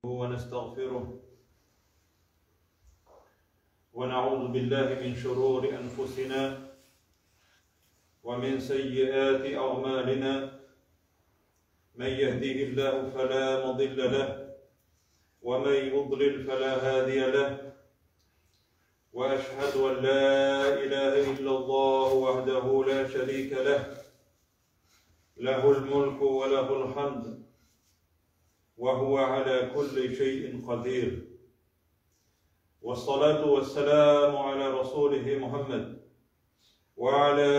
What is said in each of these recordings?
ونستغفره ونعوذ بالله من شرور أنفسنا ومن سيئات أعمالنا من يهديه الله فلا مضل له ومن يضلل فلا هادي له وأشهد أن لا إله إلا الله وحده لا شريك له له الملك وله الحمد وهو على كل شيء قدير والصلاة والسلام على رسوله محمد وعلى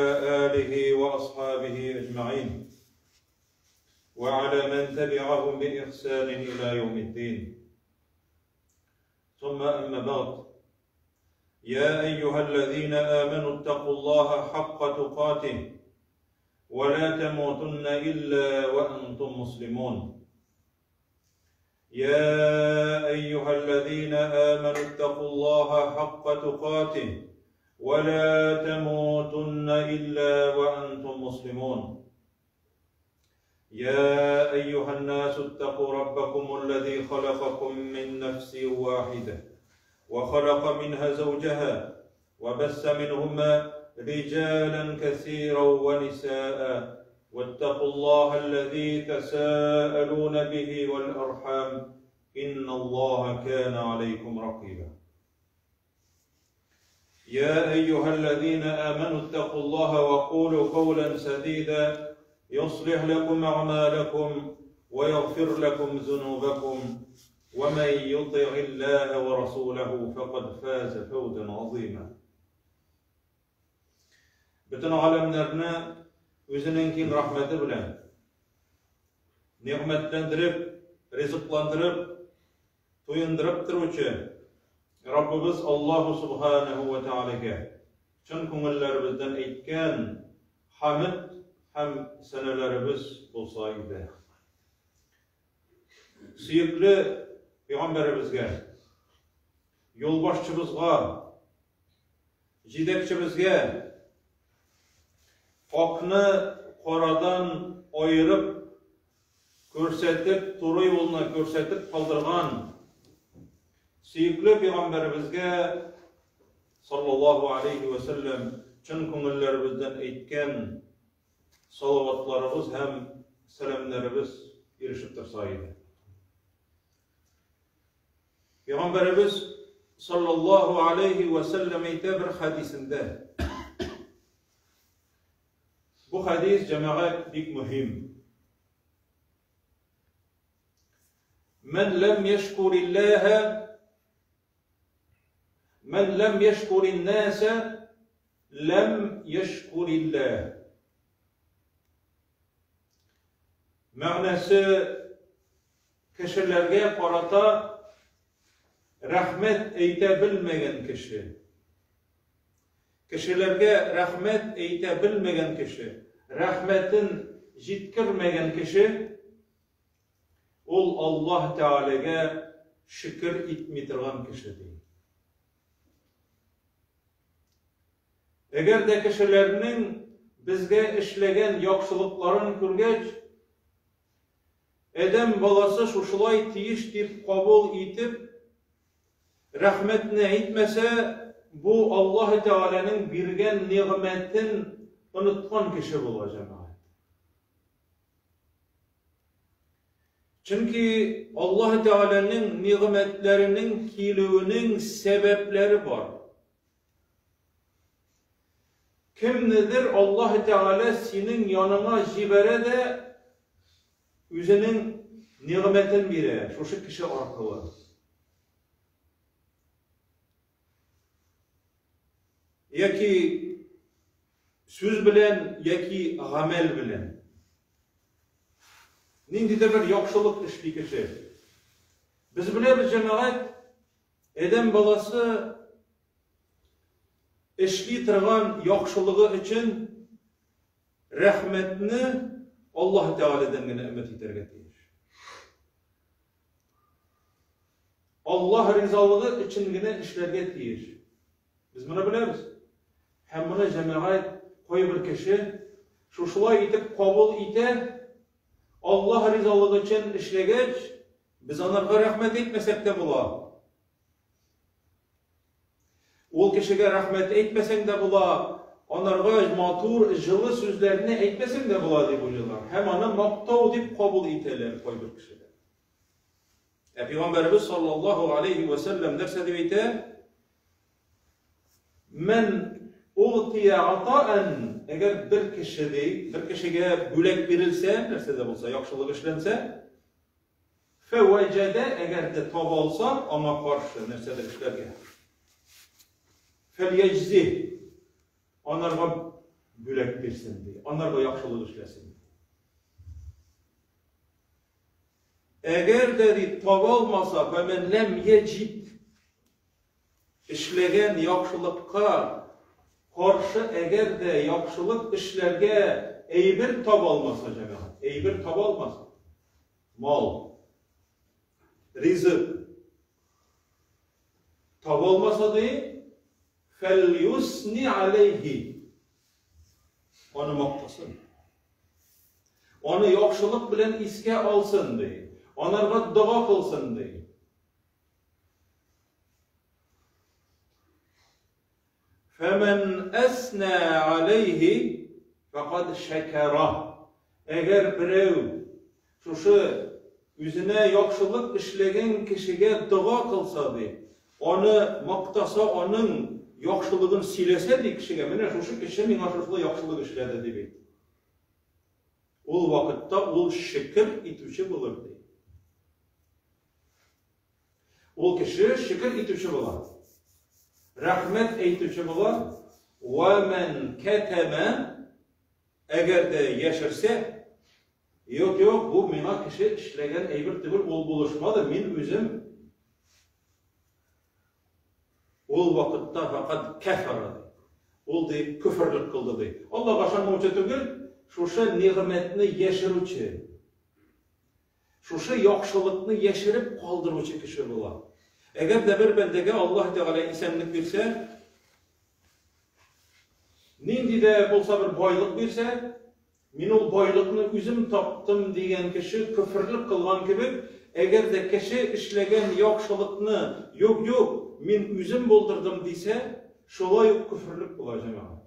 آله وأصحابه أجمعين وعلى من تبعهم بإحسان إلى يوم الدين ثم أما بعد يا أيها الذين آمنوا اتقوا الله حق تقاته ولا تموتن إلا وأنتم مسلمون يا أيها الذين آمنوا اتقوا الله حق تقاته ولا تموتن إلا وأنتم مسلمون يا أيها الناس اتقوا ربكم الذي خلقكم من نفس واحدة وخلق منها زوجها وبث منهما رجالا كثيرا ونساء واتقوا الله الذي تساءلون به والأرحام إن الله كان عليكم رقيبا يا أيها الذين آمنوا اتقوا الله وقولوا قولا سديدا يصلح لكم أعمالكم ويغفر لكم ذنوبكم ومن يطع الله ورسوله فقد فاز فوزا عظيما Бөтен галәмнәрне үзенең киң рәхмәте белән нигъмәтләндереп, ризыкландырып, туендырып торучы Раббыбыз Аллаһу субханаһу ва таалагә чын күңелләребездән әйткән хамд һәм сәнәләребез булса иде. Сөекле пәйгамбәребезгә, юлбашчыбызга, җитәкчебезгә акны карадан аерып күрсәтеп, туры юлны күрсәтеп калдырган сөекле пәйгамбәребезгә саллаллаһу алейхи ва сәлләм чын күңелләребездән әйткән салаватларыбыз һәм сәламнәребез ирешеп торса иде. Пәйгамбәребез саллаллаһу алейхи ва сәлләм әйтә бер хәдисендә. Бу хәдис җәмәгать бик мөһим. Мән ләм яшкуриллаһа Мән ләм яшкурин-наса ләм яшкуриллаһ. Мәгънәсе кешеләргә карата рәхмәт әйтә белмәгән кеше. Кешеләргә рәхмәт әйтә белмәгән кеше, рәхмәтен җиткермәгән кеше, ул Аллаһ Тәгаләгә шөкер итми торган кеше ди. Әгәр дә кешеләрнең безгә эшләгән яхшылыкларын күргәч, Адәм баласы шушылай тиеш дип кабул итеп, рәхмәтне әйтмәсә, бу Аллаһы Тәгаләнең биргән нигъмәтен оныткан кеше була, җәмәгать. Чөнки Аллаһы Тәгаләнең нигъмәтләренең килүенең сәбәпләре бар. Кемнедер Аллаһ Тәгалә синең яныңа җибәрә дә үзенең нигъмәтен бирә шушы кеше аркылы. Яки сүз белән, яки гамәл белән. Ниндидер бер яхшылык эшли кеше. Без беләбез, җәмәгать, Адәм баласы эшли торган яхшылыгы өчен рәхмәтне Аллаһ Тәгаләдән генә өмет итәргә тиеш. Аллаһ ризалыгы өчен генә эшләргә тиеш. Без моны беләбез. Һәм моны җәмәгать кайбер кеше шушылай итеп кабул итә, Аллаһ ризалыгы өчен эшләгәч, Без анарга рәхмәт әйтмәсәк тә була. Ул кешегә рәхмәт әйтмәсәң дә була, анарга матур, җылы сүзләрне әйтмәсәң дә була дип уйлыйлар. Һәм аны мактау дип кабул итәләр кайбер кешеләр. Ә пәйгамбәребез саллаллаһу алейхи ва сәлләм нәрсә дип әйтә? Мән угтия атаан, әгәр бер кеше ди, бер кешегә бүләк бирелсә, нәрсә дә булса, яхшылык эшләнсә, фәвәҗәдә, әгәр дә таба алса, аңа каршы нәрсәдер эшләргә. Фәльяҗзи, анарга бүләк бирсен ди, анарга яхшылык эшләсен. Әгәр дә ди таба алмаса, фәмән ләм яҗид, Эшләгән яхшылыкка каршы әгәр дә яхшылык эшләргә әйбер таба алмаса, җәмәгать, әйбер таба алмаса, мал, ризык таба алмаса ди, фәлюсни алейхи, аны мактасын. Аны яхшылык белән искә алсын ди. Анарга дога кылсын ди. Фәмән әснә алейхи фәкад шәкәра. Әгәр берәү шушы үзенә яхшылык эшләгән кешегә дога кылса ди, аны мактаса, аның яхшылыгын сөйләсә ди кешегә, менә шушы кеше миңа шушылай яхшылык эшләде дип әйт. Ул вакытта ул шөкер итүче булыр ди. Ул кеше шөкер итүче була. Рәхмәт әйтүче була. Ва ман катама, әгәр дә яшерсә, юк, юк, бу миңа кеше эшләгән әйбер түгел, ул булышмады, мин үзем. Ул вакытта факат кәфара ди. Ул ди көферлек кылды ди. Аллага ышанмаучы түгел, шушы нигъмәтне яшерүче. Шушы яхшылыкны яшереп калдыручы кеше була. Әгәр дә бер бәндәгә Аллаһ Тәгалә исәнлек бирсә, нинди дә булса бер байлык бирсә, мин ул байлыкны үзем таптым дигән кеше көферлек кылган кебек, әгәр дә кеше эшләгән яхшылыкны юк, юк, мин үзем булдырдым дисә, шулай ук көферлек була, җәмәгать.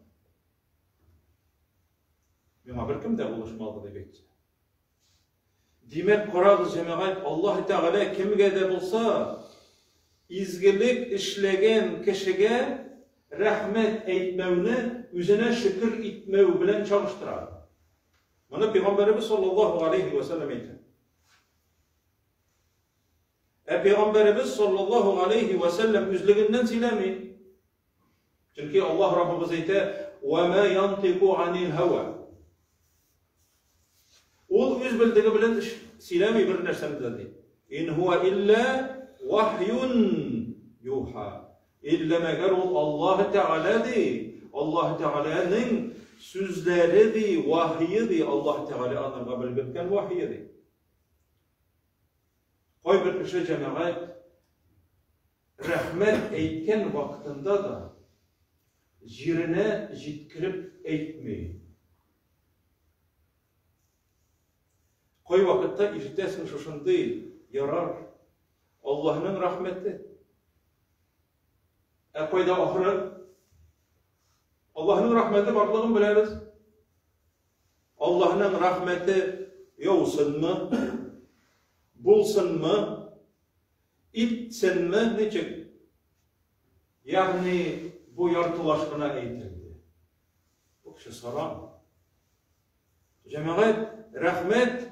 Миңа беркем дә булышмады дип әйтсә. Димәк, карагыз, җәмәгать, Аллаһ Тәгалә кемгә дә булса изгелек эшләгән кешегә рәхмәт әйтмәүне үзенә шөкер итмәү белән чагыштыра. Моны Пәйгамбәребез саллаллаһу алейхи ва сәлләм әйтә. Ә Пәйгамбәребез саллаллаһу алейхи ва сәлләм үзлегеннән сөйләми. Чөнки Аллаһ Раббыбыз әйтә: "Ва ма янтыку анил һава". Ул үз белдеге белән сөйләми бер нәрсәне дә ди. Ин хуа илля вахьюн юха. Илля мәгәр ул Аллаһ Тәгалә ди. Аллаһ Тәгаләнең сүзләре ди, вахие ди, Аллаһ Тәгалә анарга белгерткән вахие ди. Кайбер кеше җәмәгать рәхмәт әйткән вакытында да җиренә җиткереп әйтми. Кайвакытта ишетәсең шушындый, ярар, Аллаһның рәхмәте. Ә кайда ахыры? Аллаһның рәхмәте барлыгын беләбез. Аллаһның рәхмәте яусынмы, булсынмы, итсенме, ничек? Ягъни бу яртылаш кына әйтелде. Бу кеше саран. Җәмәгать, рәхмәт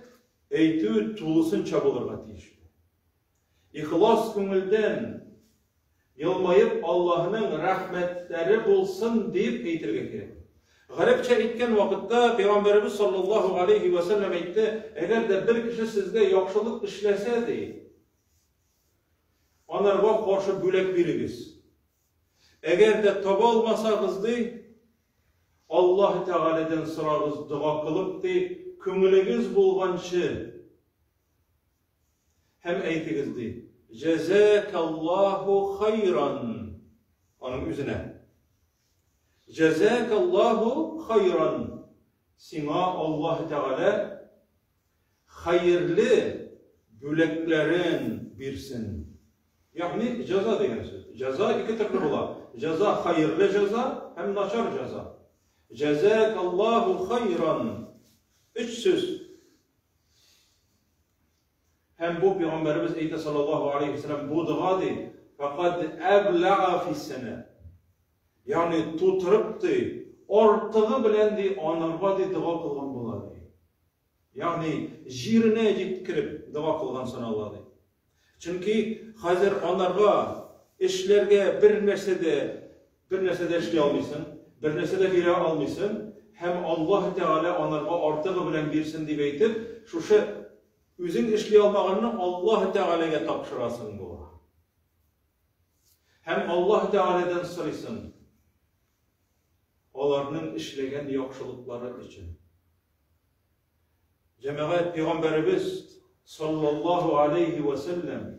әйтү тулысынча булырга тиеш. Ихлас күңелдән елмаеп Аллаһның рәхмәтләре булсын дип әйтергә кирәк. Гарәпчә әйткән вакытта Пәйгамбәребез саллаллаһу алейхи ва сәлләм әйтте, әгәр дә бер кеше сезгә яхшылык эшләсә, ди, анарга каршы бүләк бирегез. Әгәр дә таба алмасагыз, ди, Аллаһ Тәгаләдән сорагыз, дога кылып, ди, күңелегез булганчы һәм әйтегез, ди, Җәзәкаллаһу хайран аның үзенә. Җәзәкаллаһу хайран сиңа Аллаһ Тәгалә хәерле бүләкләрен бирсен. Ягъни җәза дигән сүз. Җәза ике төрле була. Җәза хәерле җәза һәм начар җәза. Җәзакаллаһу хайран. Өч сүз. Һәм бу пәйгамбәребез әйтә саллаллаһу алейхи вәсәлләм бу дога ди, факад әблага фиссана. Ягъни тутырып ди, артыгы белән ди анарга ди дога кылган була ди. Ягъни җиренә җиткереп дога кылган санала ди. Чөнки хәзер анарга эшләргә бер нәрсә дә бер нәрсә дә эшли алмыйсың, бер нәрсә дә бирә алмыйсың һәм Аллаһ Тәгалә анарга артыгы белән бирсен дип әйтеп, шушы үзең эшли алмаганны Аллаһ Тәгаләгә тапшырасың була. Һәм Аллаһ Тәгаләдән сорыйсың аларның эшләгән яхшылыклары өчен. Җәмәгать, пәйгамбәребез саллаллаһу алейхи ва сәлләм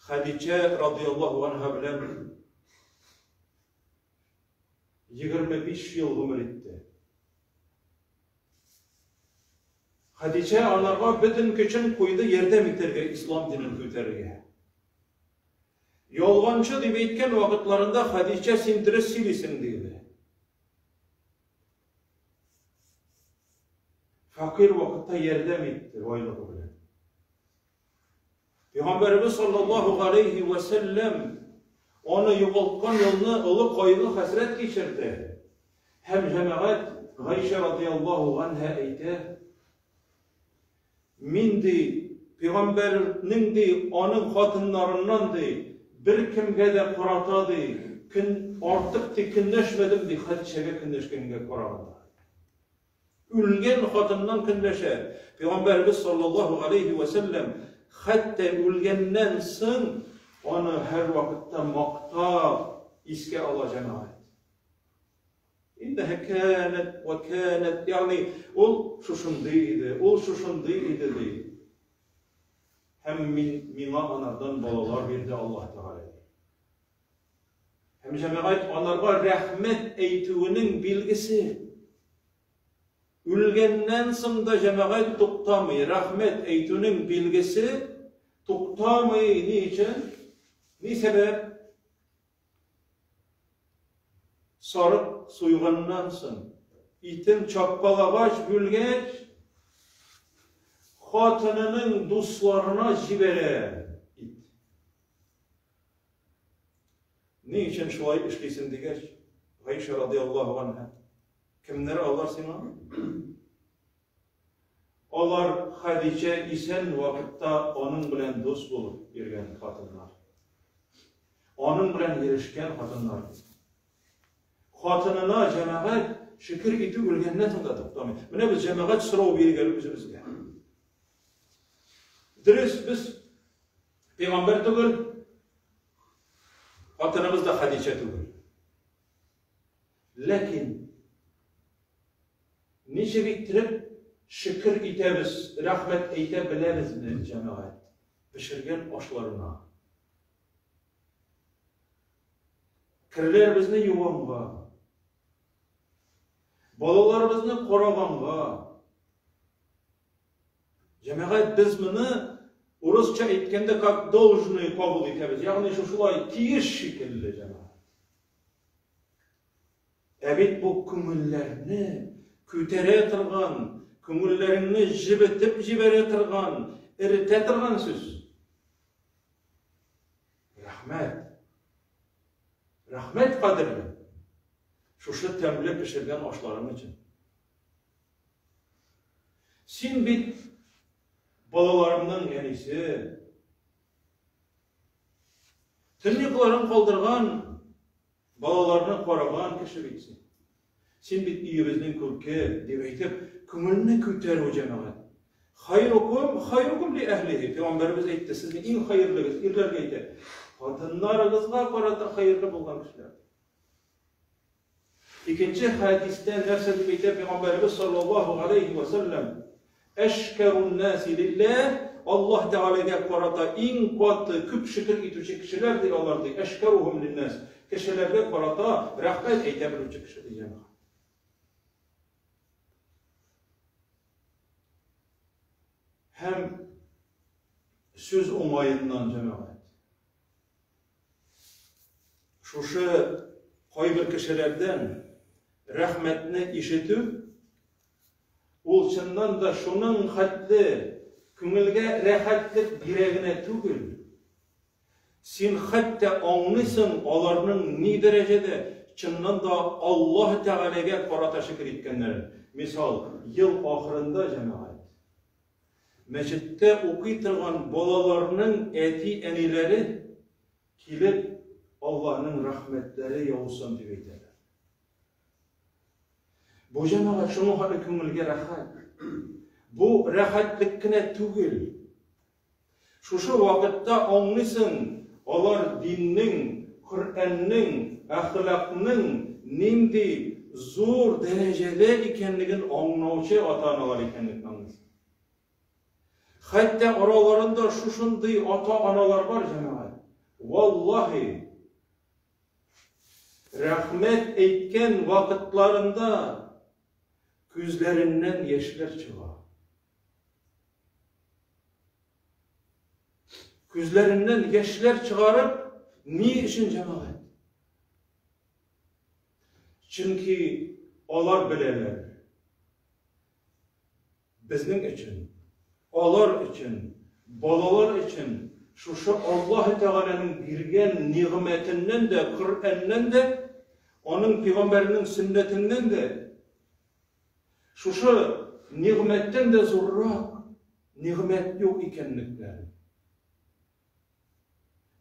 Хәдичә радияллаһу анха белән 25 ел гомер итте. Хәдичә анарга бөтен көчен куйды ярдәм итәргә, ислам динен күтәрергә. Ялганчы дип әйткән вакытларында Хәдичә син дөрес сөйлисең диде. Фәкыйрь вакытта ярдәм итте байлыгы белән. Пәйгамбәребез саллаллаһу галәйһи вә сәлләм аны югалткан елны олы кайгы хәсрәт кичерде. Һәм җәмәгать Гайшә радияллаһу анһа әйтә, Мин ди, пәйгамбәрнең ди, аның хатыннарыннан ди, беркемгә дә карата ди, көн артык ди көнләшмәдем ди, Хәдичәгә көнләшкәнгә караганда. Үлгән хатыннан көнләшә. Пәйгамбәребез саллаллаһу галәйһи вә сәлләм хәтта үлгәннән соң аны һәрвакытта мактап искә ала җәмәгать. Иннәһә кәнәт вә кәнәт, ягъни ул шушындый иде, ул шушындый иде ди. Һәм мин миңа анардан балалар бирде Аллаһ Тәгалә. Һәм җәмәгать анарга рәхмәт әйтүенең билгесе. Үлгәннән соң да җәмәгать туктамый, рәхмәт әйтүнең билгесе туктамый. Ни өчен? Ни сәбәп? Сарык суйганнан соң, итен чапкалагач, бүлгәч, хатынының дусларына җибәрә ит. Ни өчен шулай эшлисең дигәч, Гайшә радиаллаһу анһа, кемнәр алар сиңа? Алар Хәдичә исән вакытта аның белән дус булып йөргән хатыннар. Аның белән йөрешкән хатыннар. Хатынына җәмәгать шөкер итү үлгәннән соң да туктамый. Менә без җәмәгать сорау бирик әле үзебезгә. Дөрес, без пәйгамбәр түгел, хатыныбыз да Хәдичә түгел. Ләкин ничек иттереп шөкер итәбез, рәхмәт әйтә беләбезме, җәмәгать, пешергән ашларына? Керләребезне юганга, балаларыбызны караганга, Җәмәгать, без моны урысча әйткәндә как должное кабул итәбез. Ягъни шушылай тиеш шикелле, җәмәгать. Ә бит бу күңелләрне күтәрә торган, күңелләреңне җебетеп җибәрә торган, эретә торган сүз. Рәхмәт. Рәхмәт кадерле. Шушы тәмле пешергән ашларың өчен. Син бит балаларымның әнисе. Төн йокыларын калдырган Балаларны караган кеше бит син. Син бит өебезнең күрке, дип әйтеп, күңелне күтәрү, җәмәгать. Хайрукум, хайрукум ли әһлихи. Пәйгамбәребез әйтте, сезнең иң хәерлегез, ирләргә әйтә. Хатыннарыгызга карата хәерле булган кешеләр. Икенче хәдистә нәрсә дип әйтә пәйгамбәребез саллаллаһу алейхи ва саллям? Әшкәрун наси лилләһ, Аллаһ Тәгаләгә карата иң каты, күп шөкер итүче кешеләр ди алар ди, әшкәрухум линнас, кешеләргә карата рәхмәт әйтә белүче кеше ди җәмәгать. Һәм сүз уңаеннан, җәмәгать, шушы кайбер кешеләрдән рәхмәтне ишетү, ул чыннан да шуның хәтле күңелгә рәхәтлек бирә генә түгел, син хәтта аңлыйсың аларның ни дәрәҗәдә чыннан да Аллаһ Тәгаләгә карата шөкер иткәннәрен. Мисал, ел ахырында, җәмәгать, мәчеттә укый торган балаларның әти-әниләре килеп, Аллаһның рәхмәтләре яусын дип әйтәләр. Бу җәмәгать шуның хәтле күңелгә рәхәт. Бу рәхәтлек кенә түгел. Шушы вакытта аңлыйсың, алар диннең, Коръәннең, әхлакның нинди зур дәрәҗәдә икәнлеген аңлаучы ата-аналар икәнлеген аңлыйсың. Хәтта араларында шушындый ата-аналар бар, җәмәгать. Валлаһи, Рәхмәт әйткән вакытларында күзләреннән яшьләр чыга. Күзләреннән яшьләр чыгарып, ни өчен җәмәгать? Чөнки алар беләләр. Безнең өчен, алар өчен, балалар өчен шушы Аллаһы Тәгаләнең биргән нигъмәтеннән дә, Коръәннән дә, аның пәйгамбәренең сөннәтеннән дә, шушы нигъмәттән дә зуррак нигъмәт юк икәнлекләрен.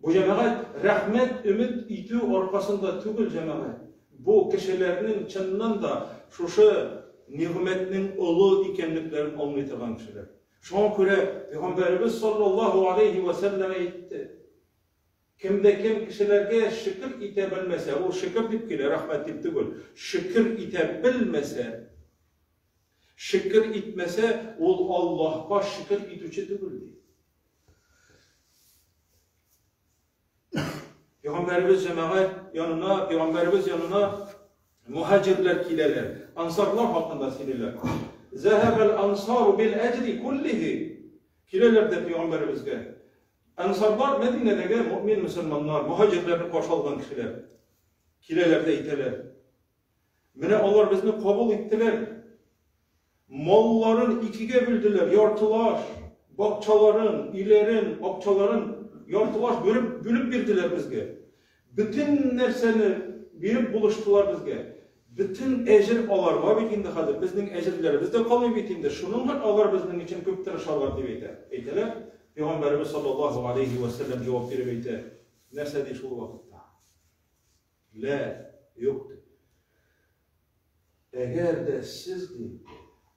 Бу җәмәгать рәхмәт өмет итү аркасында түгел, җәмәгать. Бу кешеләрнең чыннан да шушы нигъмәтнең олы икәнлекләрен аңлый торган кешеләр. Шуңа күрә Пәйгамбәребез саллаллаһу алейһи вә сәлләм әйтте, Кем дә кем кешеләргә шөкер итә белмәсә, ул шөкер дип килә, рәхмәт дип түгел, шөкер итә белмәсә, шөкер итмәсә, ул Аллаһка шөкер итүче түгел, ди. Пәйгамбәребез җәмәгать янына, пәйгамбәребез янына мухаҗирләр киләләр. Ансарлар хакында сөйлиләр. Зәһәбәл ансару бил әҗри куллихи. Киләләр дә пәйгамбәребезгә. Ансарлар Мәдинәдәге мөмин мөселманнар, мухаҗирләрне каршы алган кешеләр. Киләләр дә әйтәләр. Менә алар безне кабул иттеләр. Малларын икегә бүлделәр, яртылаш, бакчаларын, өйләрен, акчаларын яртылаш бүлеп, бүлеп бирделәр безгә. Бөтен нәрсәне биреп булыштылар безгә. Бөтен әҗер аларга бит инде хәзер, безнең әҗерләребез дә калмый бит инде. Шуның белән алар безнең өчен күп тырышалар дип әйтә. Әйтәләр. Пәйгамбәребез саллаллаһу алейһи вә сәлләм җавап биреп әйтә. Нәрсә ди шул вакытта? Лә, юк, ди. Әгәр дә сез, ди,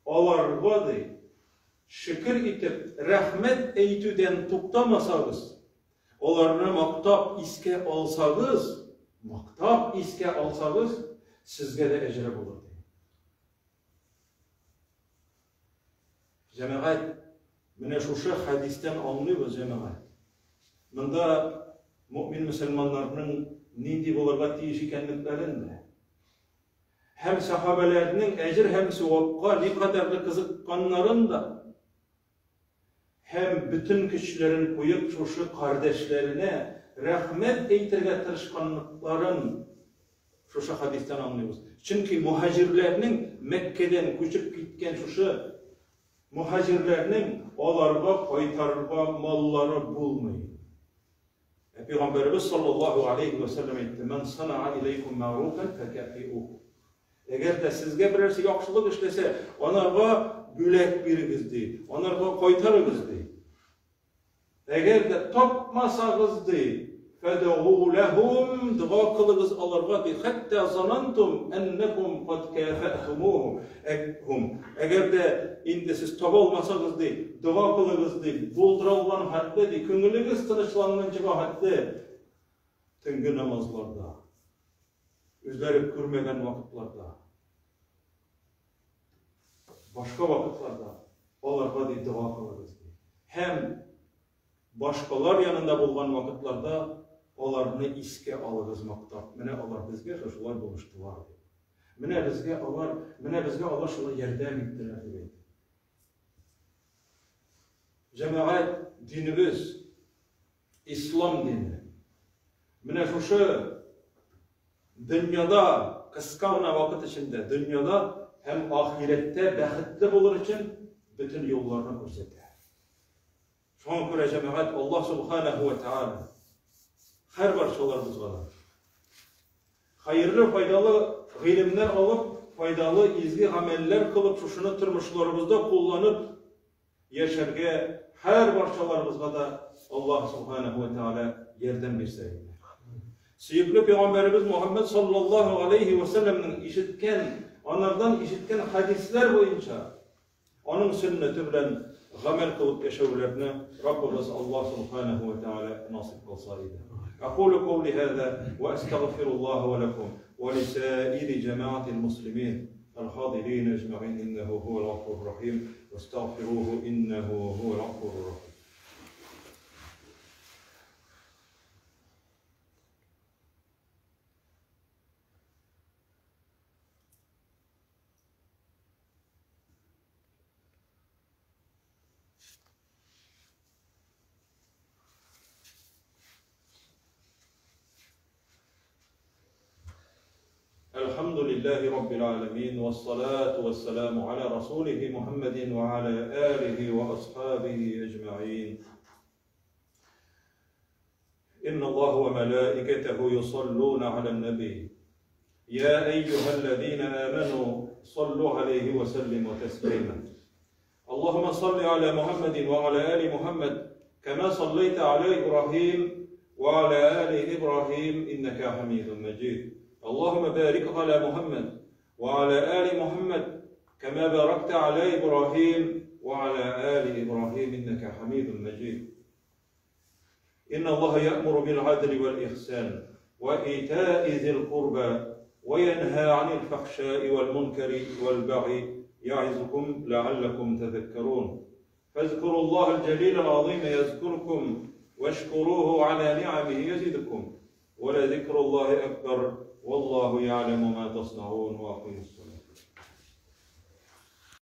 аларга, ди, шөкер итеп, рәхмәт әйтүдән туктамасагыз, аларны мактап искә алсагыз, мактап искә алсагыз, сезгә дә әҗере булыр, ди. Җәмәгать, менә шушы хәдистән аңлыйбыз, җәмәгать. Монда мөэмин мөселманнарның нинди булырга тиеш икәнлекләрен дә, һәм сәхабәләрнең әҗер һәм савапка никадәрле кызыкканнарын да, һәм бөтен көчләрен куеп шушы кардәшләренә рәхмәт әйтергә тырышканлыкларын шушы хәдистән аңлыйбыз. Чөнки мөһаҗирләрнең Мәккәдән күчеп киткән шушы мөһаҗирләрнең аларга кайтарырга маллары булмый. Ә пәйгамбәребез саллаллаһу алейһи вә сәлләм әйтте: "Ман санаа иләйкум мәгъруфан факафиуху". Әгәр дә сезгә берәрсе яхшылык эшләсә, анарга бүләк бирегез, ди, анарга кайтарыгыз, ди. Әгәр дә тапмасагыз, ди, фәдәгу ләһум, дога кылыгыз аларга, ди, хәтта занантум әннәкум кад кафәтумухум. Әгәр дә инде сез таба алмасагыз, ди, дога кылыгыз, ди, булдыра алган хәтле, ди, күңелегез тынычланганчыга хәтле төнге намазларда. Үзләре күрмәгән вакытларда, башка вакытларда аларга ди дога кылыгыз ди. Һәм башкалар янында булган вакытларда аларны искә алыгыз мактап. Менә алар безгә шушылай булыштылар дип. Менә безгә алар, менә безгә алар шулай ярдәм иттеләр дип әйтеп. Җәмәгать, динебез, ислам дине. Менә шушы дөньяда кыска гына вакыт эчендә дөньяда һәм ахирәттә бәхетле булыр өчен бөтен юлларны күрсәтә. Шуңа күрә җәмәгать Аллаһ субханаһу ва тааля һәр барчаларыбызга да хәерле, файдалы гыйлемнәр алып, файдалы изге гамәлләр кылып, шушыны тормышларыбызда кулланып яшәргә һәр барчаларыбызга да Аллаһ субханаһу ва тааля ярдәм бирсә иде. Сөекле пәйгамбәребез Мухаммад саллаллаһу алейхи ва сәлләмнең ишеткән, анардан ишеткән хәдисләр буенча Аның сөннәте белән гамәл кылып яшәүләрне Раббыбыз Аллаһ субханаһу ва тааля насыйп кылса иде. Акулу каули һаза ва астагфируллаһа ва лакум ва лисаири җәмәгатил муслимин аль-хадирин әҗмәгыйн иннәһу һуәл гафурур рахим вастагфируху иннәһу һуәл гафурур рахим. الحمد لله رب العالمين والصلاة والسلام على رسوله محمد وعلى آله وأصحابه أجمعين إن الله وملائكته يصلون على النبي يا أيها الذين آمنوا صلوا عليه وسلموا تسليما اللهم صل على محمد وعلى آل محمد كما صليت على إبراهيم وعلى آل إبراهيم إنك حميد مجيد اللهم بارك على محمد وعلى آل محمد كما باركت على إبراهيم وعلى آل إبراهيم إنك حميد مجيد إن الله يأمر بالعدل والإحسان وإيتاء ذي القربى وينهى عن الفحشاء والمنكر والبغي يعظكم لعلكم تذكرون فاذكروا الله الجليل العظيم يذكركم واشكروه على نعمه يزدكم ولذكر الله أكبر والله يعلم ما تصنعون وأقيموا الصلاة.